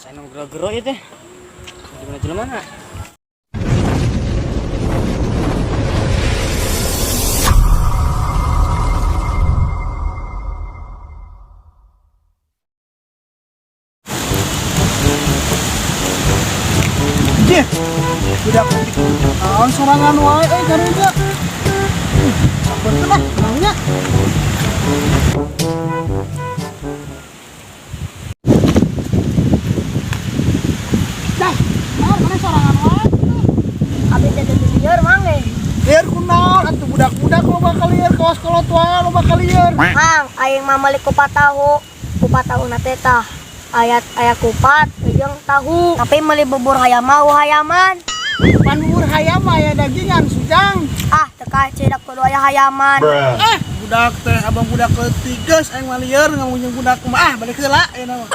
Asa nu gero-gero ieu teh. Di mana jelema na? Jih, budak naon sorangan wae euy karunya. Sampurna lah naonnya. Dah, naon maneh sorangan wae? Abi teh teu lieur, Mang eh. Lieur kunaon atuh budak-budak loba kalieur kawas kolot wae loba kalieur. Mang, aing mah meuli kupat tahu. Kupat tahu na teh tah. Ayat aya kupat jeung tahu. Tapi meuli bubur hayam mah hayaman. Pan bubur hayam mah aya dagingan sujang. Ah, teu kacedak kudu aya hayaman. Eh, budak teh abang budak leutik geus aing mah lieur ngomong jeung budak mah ah balik heula ayeuna mah.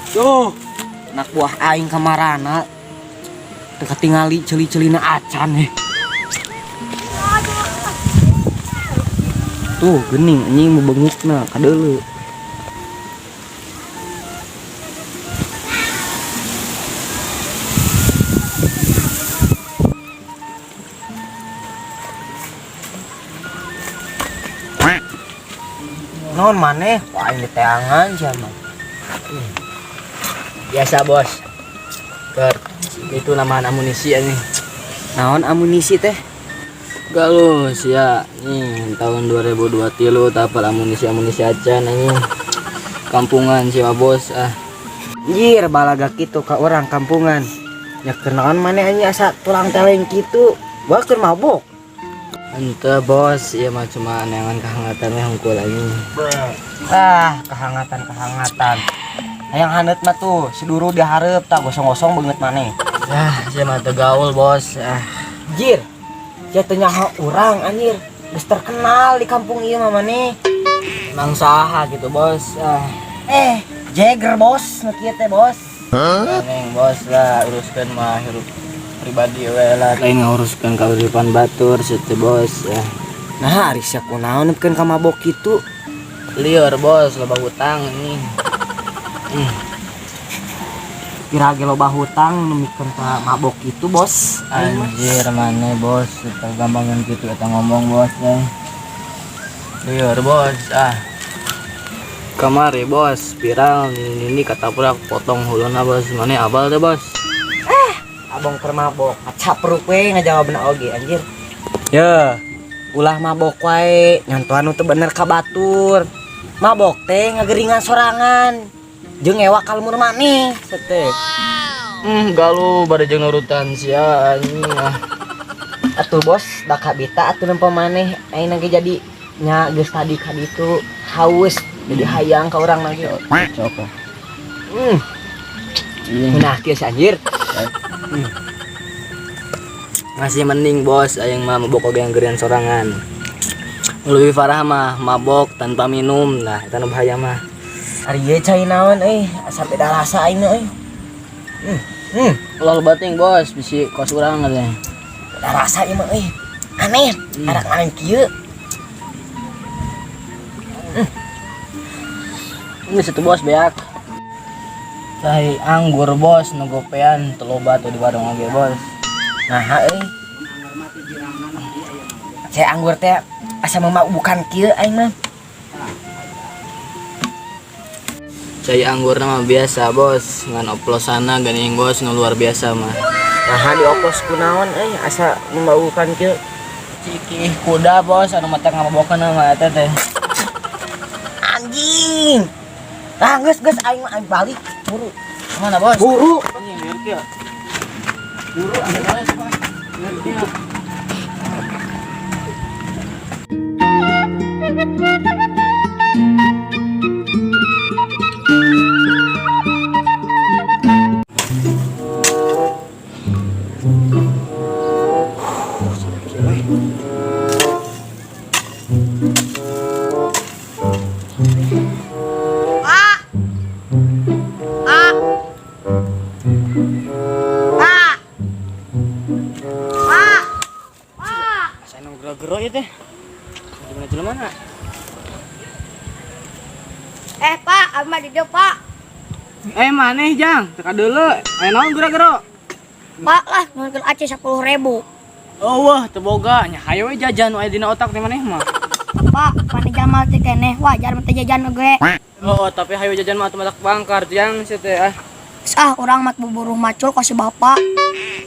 Tuh, anak buah aing kamarana. Teu katingali ceuli-ceulina acan heh. Tuh, geuning anjing bebengukna kadeuleu. Non maneh, wah aing diteangan sia mah. Biasa bos. Ker, itu nama amunisi ini. Naon amunisi teh? Gak lu sia nih tahun 2023 tapal amunisi-amunisi acan ini. Kampungan siapa bos ah. Anjir balaga kitu ka urang kampungan. Nya keur naon maneh anjing asa tulang teleng kitu. Bae keur mabok. Ente bos, iya mah cuma neangan kehangatan we hungkul anjing. Ah, kehangatan-kehangatan. Hayang haneut mah tuh, seduru dihareup tak gosong-gosong beungeut maneh. Ah, sia mah teu gaul bos. Ah, Anjir. Sia teu nyaho urang anjir. Geus terkenal di kampung ieu mah maneh. Emang saha gitu bos. Ah, Eh, Jagger bos, nu kieu teh bos. Neng bos lah uruskeun mah hirup pribadi we lah. Lain nguruskeun kauripan batur sia teh bos. Ah. Nah, ari sia kunaon nepikeun ka mabok kitu? Lieur bos, loba hutang ini. Kira ge loba hutang nemikeun ka mabok kitu bos. Anjir maneh bos, eta gampangan kitu eta ngomong bos teh. Lieur bos, ah. Kamari bos, viral ini kataprak potong huluna bos. Maneh abal teh bos. Abang keur mabok, kacapruk we ngajawabna oge anjir. Ye, ulah mabok wae, nyantuan nu teu bener ka batur. Mabok teh ngageringan sorangan. Jeung ngewa kalmur maneh sete. Galuh bade jeung nurutan sia anjing ah. Atuh bos, da kabita atuh nempo maneh ayeuna ge jadi nya geus tadi ka ditu haus jadi hayang ka urang lagi. Cocok. Nah, kieu si anjir. Masih mending bos, aing mah mabok oge yang sorangan. Lebih parah mah mabok tanpa minum. Nah, eta nu bahaya mah. Ari ieu cai naon euy, asa beda rasa aing euy. Ulah bating bos, bisi kos urang katanya. Beda rasa ieu mah euy. Aneh, arak aneh kieu. Ini situ bos beak. Cai anggur bos, nu gopean teu loba tuh di warung oge bos. Nah euy. Cai anggur teh asa memabukan kieu aing mah. Cai anggur mah biasa bos, ngan oplosana geuning bos nu luar biasa mah. Nah dioplos kunaon euy asa membabukan kieu. Cikih kuda bos anu mata ngamabokan mah eta teh. Anjing. Ah geus geus aing mah aing balik buru. Mana bos? Buru. Buru anu bos. Lieur kieu. Pak. Pak. Pak. Pak. Pak. Asa nu gero-gero ieu teh. Di mana jelema na? Eh, Pak, abi mah di dieu, Pak. Eh, maneh Jang, teka deuleu. Aya naon gero-gero? Pak lah, nyuhunkeun aci 10.000. Oh wah, teu boga. Nya hayo we jajan nu aya dina otak teh maneh mah. Pak, pan jamal teh keneh wajar mah teh jajan oge. Oh, tapi hayo jajan mah atuh matak bangkar jang sia teh ah. Ah, urang mah buburuh macul ka si bapak.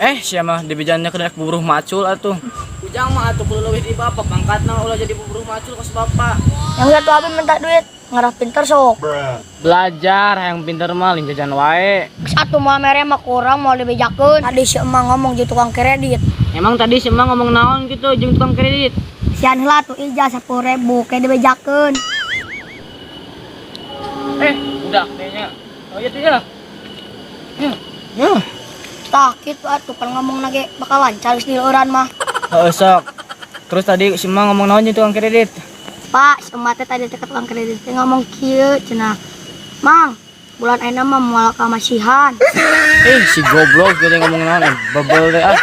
Eh, sia mah dibejannya kena buburuh macul atuh. Ujang mah atuh kudu leuwih di bapak, pangkatna ulah jadi buburuh macul ka si bapak. Yang lihat tuh abi minta duit, ngarah pinter sok. Belajar yang pinter mah lain jajan wae. Satu mau mere mah kurang mau dibejakeun. Tadi si emang ngomong jeung tukang kredit. Emang tadi si emang ngomong naon gitu jeung tukang kredit? Sian heula tuh ijaz 10.000 kayak dibejakeun. Eh, udah kayaknya. Oh iya tuh ya. Ya. Ya. Tah kitu atuh kan ngomong nage bakal lancar geus dileuran mah. Heeh, sok. Terus tadi si emang ngomong naon jeung tukang kredit? Pak, si emak teh tadi teh ka tukang kredit teh ngomong kieu cenah. Mang, bulan ayeuna mah moal ka masihan. Eh, si goblok jadi ngomong naon eh, bebel deh ah.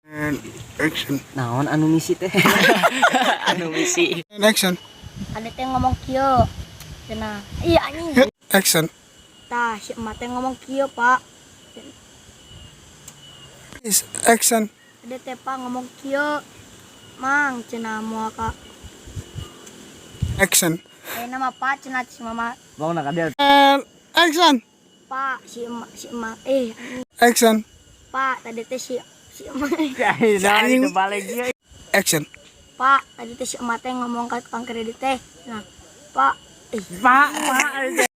And action. Naon anu misi teh? Anu misi. And action. Tadi teh ngomong kieu cenah. Iya anjing. Action. Tah, si emak teh ngomong kieu, Pak. Is action. Tadi teh Pak ngomong kieu. Mang, cenah moal ka Action. ayeuna mah Pak cenah si mama. Bang nak ada. And action. Pak, si emak eh anjing. Action. Pak, tadi teh si si emak. Anjing balik dia. Action. Pak, tadi teh si emak teh ngomong ka tukang kredit teh. Nah, Pak, eh Pak, pak.